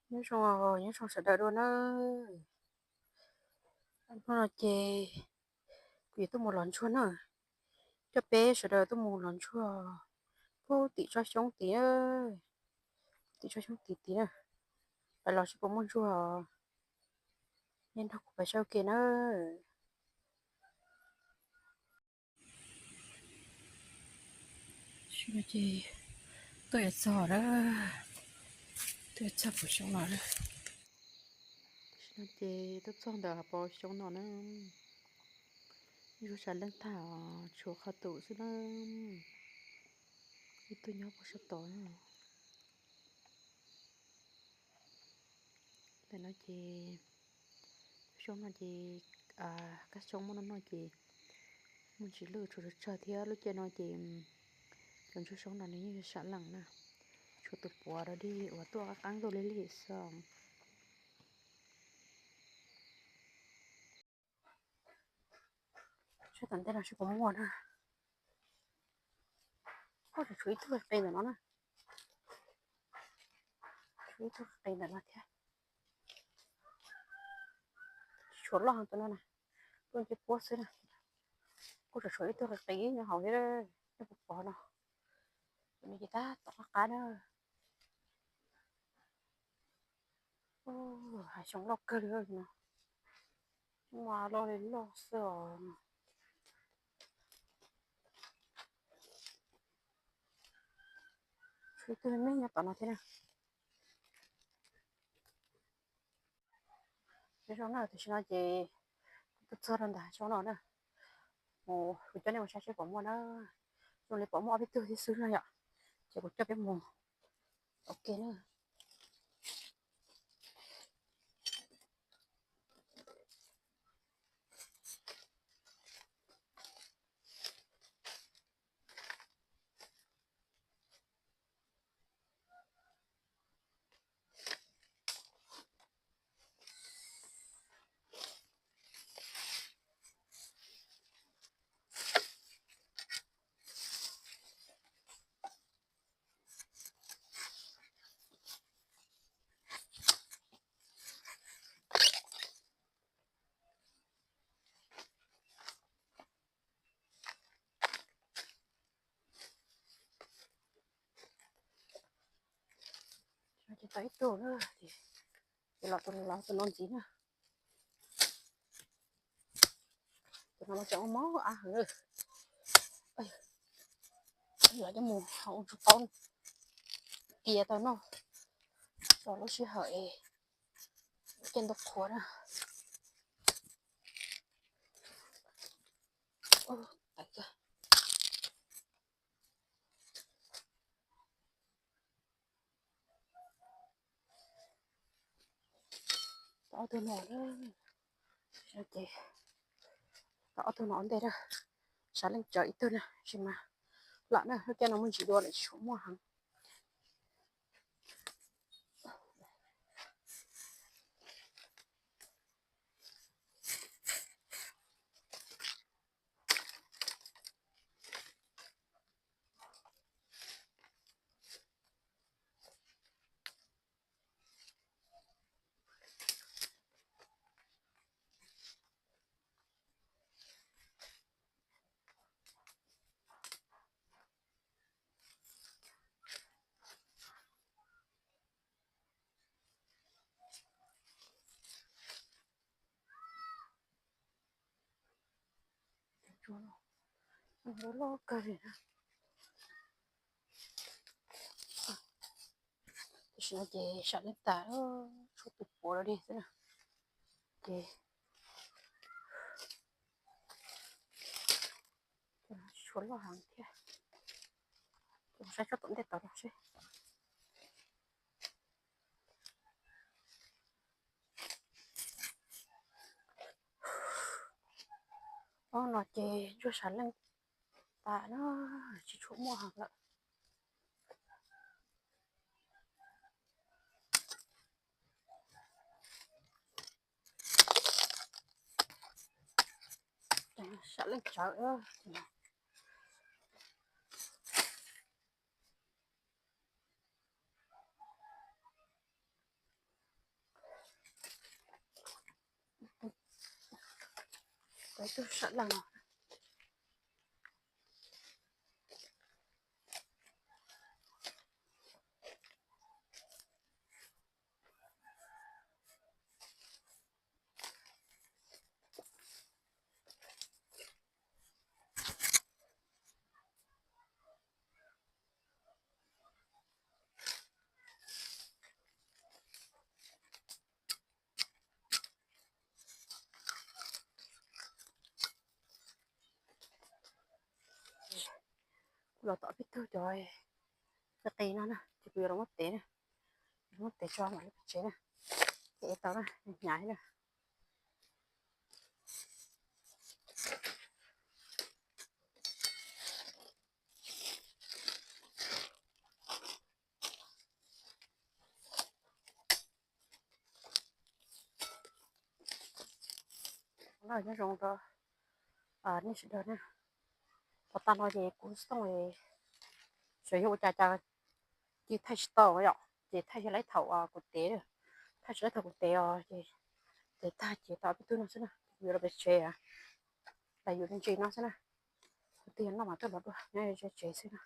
Nyob zoo, nyob zoo sawv daws dua na. Hnub no ces kuv yuav tuaj mus lov ntsuag na. Coj peb sawv daws tuaj mus lov ntsuag pub tim tsob xyoob tid, tim tsob xyoob tid tid na. Pais los seb puas muaj ntsuag, nej nrog kuv pais saib ua ke na. Ces tuaj yuav txog na, tuaj yuav txog puas xyoob no na. Tam sim no ces tuaj txog ntawm hav paus xyoob no na, ntsuag tshav leej tag, tshuav qhov tus xwb na, ib tug nyob puag sab tod na. Tam no ces xyoob no ces kab xyoob muaj no no ces muaj ntsis lwj tshuav tsawg tsawg thiab. Lub caij no ces cov ntsuag xyoob no nws yeej sam leej na, tshuav tus puav dog dig uas tuaj qab qab nkaus li li xwb. Saib tom ntej no seb puas muaj na. Kuj tseem tshuav ib tug qis ntawm no na, tshuav ib tug qis ntawm no thiab. Tshuav loj heev tus no na, tuaj nce puab xwb na. Kuj tseem tshuav ib tug qis qis nyob hauv thiab, nej puas pom no. Tus no ces tab tom qab qab na. Hav xyoob loj kawg li no, mas loj li loj xwb os. Tshuav ib tug me me nyob tom no thiab na. Nyob zoo na, tam sim no ces kuv tuaj txog rau ntawm hav xyoob no na, mus kuv coj nej mus saib seb puas muaj na. Zoo li pom muaj ob peb tug thiab xwb no yom, ces kuv coj peb mus ua ke na. Ces tau ib tug na, ces los tus no ntxiv na. Tus no mas tseem ua mob ab heev lawm. Los coj mus hau ua ntsuag qaub tiav tau noj txog lub sij hawm es caij ntuj qhuav na. Tau ob tug no, ces tau ob tug no ua ntej na, sav leej tsawv ib tug na, tab sis mas lam na, lub caij no muaj ntsis dua lawm tsis tshua muaj heev. Loj kawg li na. Tam sim no ces sam leej tas, tshuav tus puav dog dig xwb na. Ces tshuav loj heev thiab. Saib tsob tom ntej tod los seb. Ob no ces ntsuag sam leej tas na, tsis tshua muaj heev lawm. Sam leej tsawv. Tus sawv daws no. Kuv los tom peb tug cov qis no na, ces kuv yuav los muab tev na, muab tev tso mam li pem tsev na, ces tau na, hnyav na. Nyob zoo rau nej sawv daws na, qhov tag no ces kuv xov tooj xyov yuav ua cas cas cia thaij tsis tau yom, ces thaij yog lawv thaum kuv tev, thaij tsis lawv thaum kuv tev os, ces tev tag ces tau peb tug no xwb na, kuv yuav los pem tsev, los yus ntsis no xwb na, kuv twb yog noj mas tuaj los dua nyob tsev xwb na.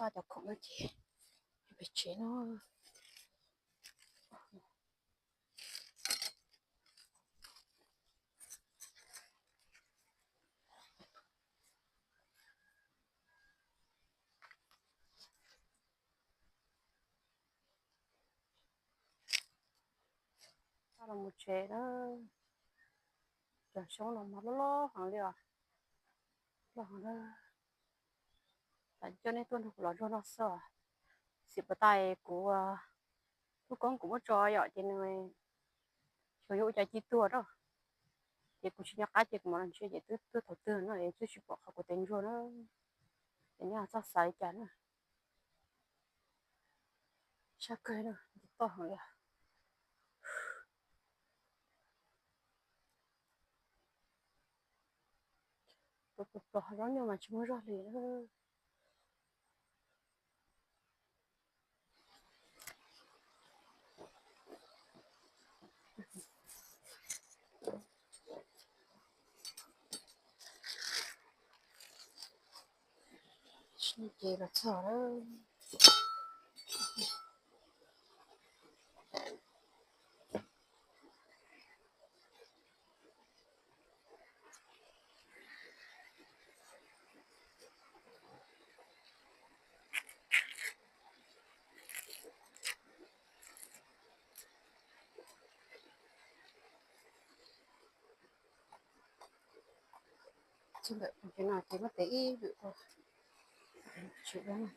Pab cov khoom no ces pem tsev no. Los mus tsev na, cov xyoob no mas loj loj heev li os, loj heev na. Lam coj nej tuaj nrog kuv los zog no xwb, xim puas tas kuv lub koob kuv muab tso yom, ces nws xyov yuav ua cas ci tuag rau, ces kuv tsis nco qab ces kuv mam los ntsia ces twb tuag thaum twg no es twb tsis pom qhov kuv tev ntsuag na, ces nej txhob xav li cas na. Sab kawg na, ntxim toj heev li. Pos pos pos, zaub nyuj mas tsis muaj zog li. Ces los txog lawm. Txog ntawm no ces muab tev ib lwm rau. Tsis ua na.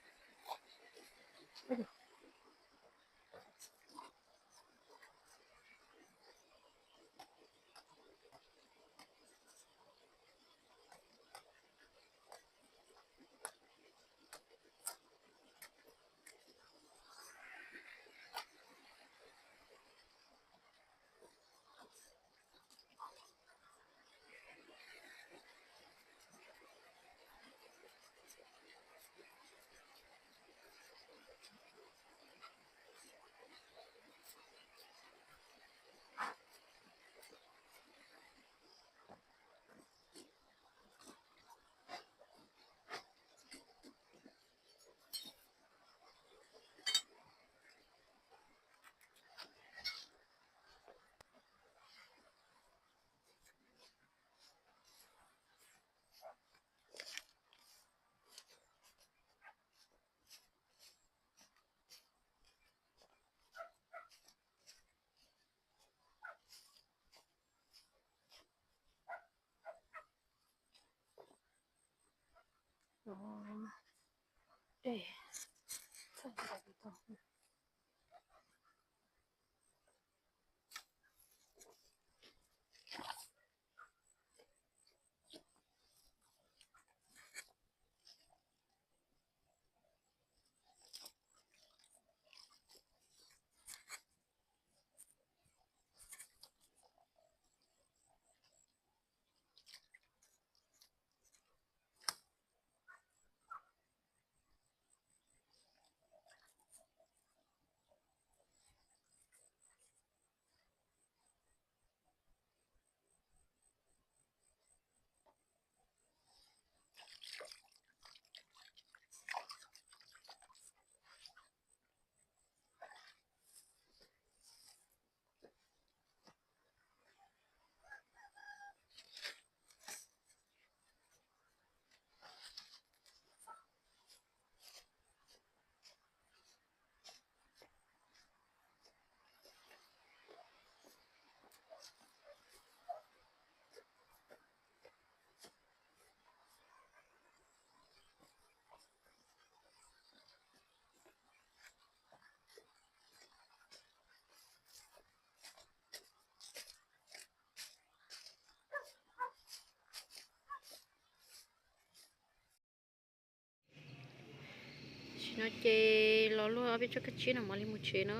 No ces los luag ob peb tsob kab tsib no mam li mus tsev na.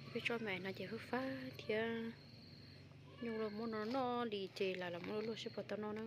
Ob peb tsob me no ces hwj fab thiab, nyuj los muab no noj li ces lam los muab luag seb puas tau noj na.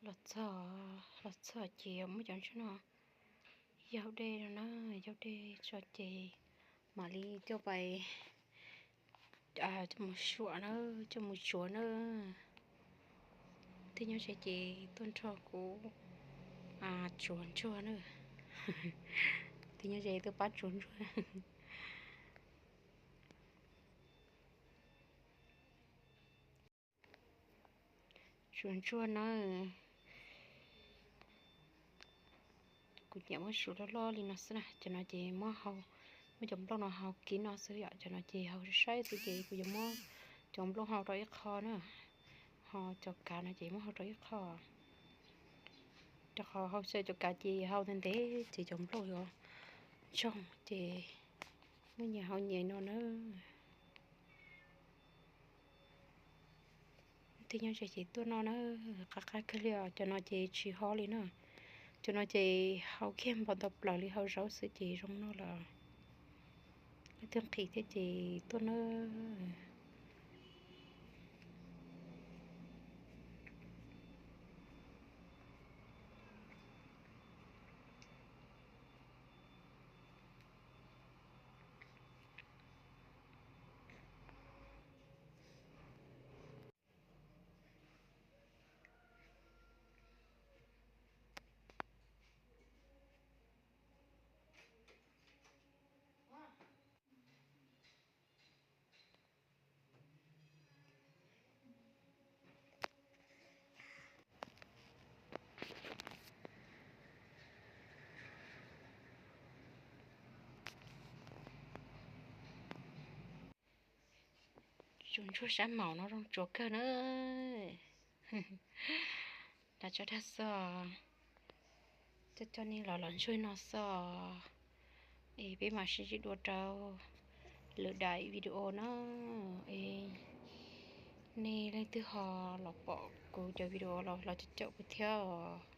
Los txog, los txog ces muab cov ntsuag no yau dej no na, yau dej tso ces mam li coj pais, coj mus suam na, coj mus tsuav na. Twb nyob ze ces tuaj nrog kuv tsuav ntsuag na. Twb nyob ze tuaj pab tsuav ntsuag. Tsuav ntsuag na. Kuv nyiam muab tsuav loj loj li no xwb na. Cov no ces muab hau, muab cov nplooj no hau kiv no xwb yom. Cov no ces hau saib xwb ces kuv yuav muab cov nplooj hau rau ib qho na. Ho cov kav no ces muab hau rau ib qho. Rau qhov hau xyaw cov kav ces hau ntev ntev ces cov nplooj yuav ntsoog ces muab nyias hau nyias no na. Twb nyob ze ces tuaj noj na, qab qab kawg li os. Cov no ces tsis hau li na. Cov no ces hau kiag npau taws plaws li hau zaub xwb ces zoo noj lawm. Leej twg nqhis thiab ces tuaj na. Tsuas ntsuag sab maum no zoo tsuav kawg na. Los tso dag xwb, coj coj nej los los ntsuag no xwb. Es peb mam sib ntsib dua rau lwm daim video na. Es nej leej twg ho los pom kuv cov video los los caum caum kuv thiab os.